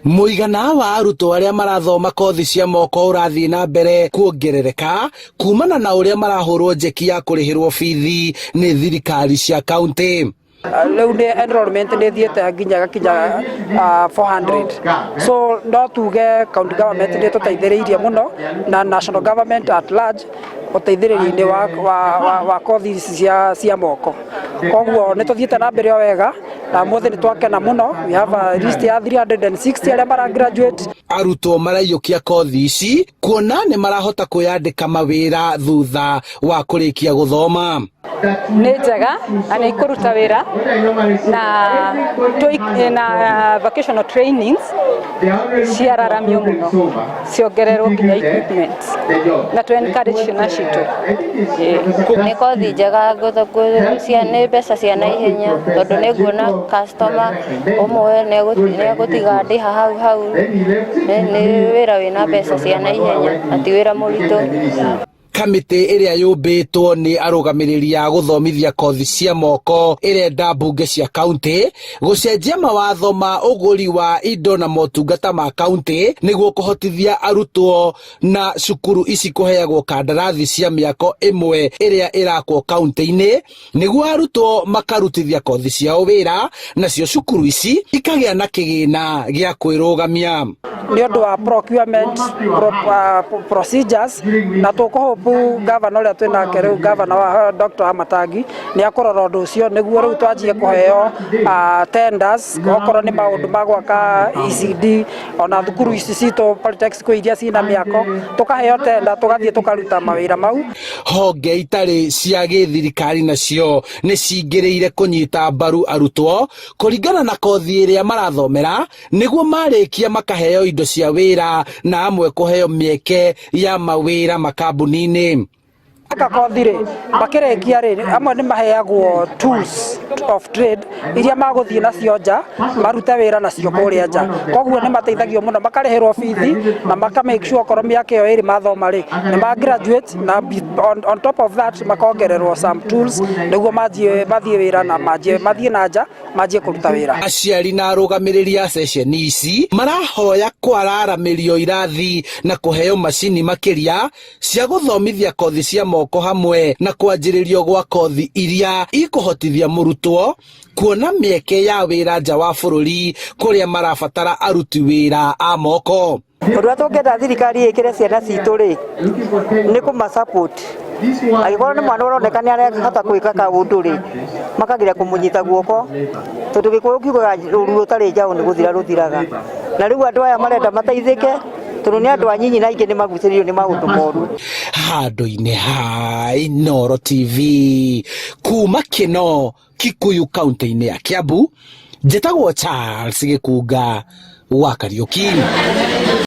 Mũigana wa arutwo arĩa marathoma kothi cia moko ũrathiĩ na mbere kuongerereka kumana na ũrĩa marahũrwo njeki ya kũrĩhĩrwo bithi nĩ thirikari cia kaunti. Rĩu nĩ enrollment nĩ ĩthiĩte nginya ĩgakinya 400, so no tuge county government nĩ ĩtũteithĩrĩirie mũno na national government at large ũteithĩrĩrio-inĩ wa kothi ici cia moko. Koguo nĩ tũthiĩte na mbere o wega na ũmũthĩ nĩ twakena mũno. We have a list ya 360 arĩa mara graduate. Arutwo maraiyũkia kothi ici kuona nĩ marahota kwĩyandĩka mawĩra thutha wa kũrĩkia gũthoma. Nĩ njega na nĩ ikũruta wĩra na vocational trainings ciararamio mũno, ciongererwo nginya equipment na tũ encourage ciana citũ. Nĩ kothi njega, nĩ mbeca cia naihenya tondũ nĩ nguona customer ũmwe nĩ egũtiga ndĩha hau hau. Nĩ wĩra wĩna mbeca cia naihenya na ti wĩra mũritũ. Kamĩtĩ ĩrĩa yũmbĩtwo nĩ arũgamĩrĩri a gũthomithia kothi cia moko ĩrenda mbunge cia kaunti gũcenjia mawatho ma ũgũri wa indo na motungata ma kaunti nĩguo kũhotithia arutwo na cukuru ici kũheagwo kandarathi cia mĩako ĩmwe ĩrĩa ĩrakwo kaunti-inĩ, nĩguo arutwo makarutithia kothi ciao wĩra nacio cukuru ici ikagĩa na kĩgĩna gĩa kwĩrũgamia. Nĩ ũndũ wa procurement procedures, na tũkũhope gavana ũrĩa twĩnake rĩu, gavana wa Dr. Amatangi, nĩ akũrora ũndũ ũcio nĩguo rĩu twanjie kũheo tenders, okorwo nĩ maũndũ ma gwaka ECD ona thukuru ici citũ polytechnics kwĩ iria cina mĩako, tũkaheo tender tũgathiĩ tũkaruta mawĩra mau. Honge itarĩ cia gĩthirikari nacio nĩ cingĩrĩire kũnyita mbaru arutwo kũringana na kothi ĩrĩa marathomera, nĩguo marĩkia makaheo indo cia wĩra na amwe kũheo mĩeke ya mawĩra makambuni-inĩ. Eka kothi rĩ, makĩrĩkia rĩ, amwe nĩ maheagwo tools of trade iria magũthiĩ nacio nja marute wĩra nacio kũrĩa nja. Koguo nĩ mateithagio mũno, makarĩhĩrwo bithi na maka make sure okorwo mĩaka ĩyo ĩrĩ mathoma rĩ, nĩ ma graduate, na on top of that makongererwo some tools nĩguo manjie mathiĩ wĩra na manjie mathiĩ na nja manjie kũruta wĩra. Aciari na arũgamĩrĩri a ceceni ici marahoya kwararamĩrio irathi na kũheo macini makĩria cia gũthomithia kothi cia moko, hamwe na kwanjĩrĩrio gwa kothi iria ikũhotithia mũrutwo kuona mĩeke ya wĩra nja wa bũrũri kũrĩa marabatara aruti wĩra a moko. Ũndũ ũrĩa tũngĩenda thirikari ĩkĩre ciana citũ rĩ, nĩ kũma support. Angĩkorwo nĩ mwana ũroneka nĩ arahota gwĩka kaũndũ rĩ, makageria kũmũnyita guoko, tondũ Gĩkũyũ kiugaga rũru rũtarĩ njaũ nĩ gũthira rũthiraga. Na rĩu andũ aya marenda mateithĩke, tondũ nĩ andũ anyinyi na aingĩ nĩ magucĩrĩirio nĩ maũndũ moru. Handũ-inĩ ha Inooro TV kuma Kĩno Kikuyu, kaunti-inĩ ya Kiambu, njĩtagwo Charles Gĩkunga wa Kariũki.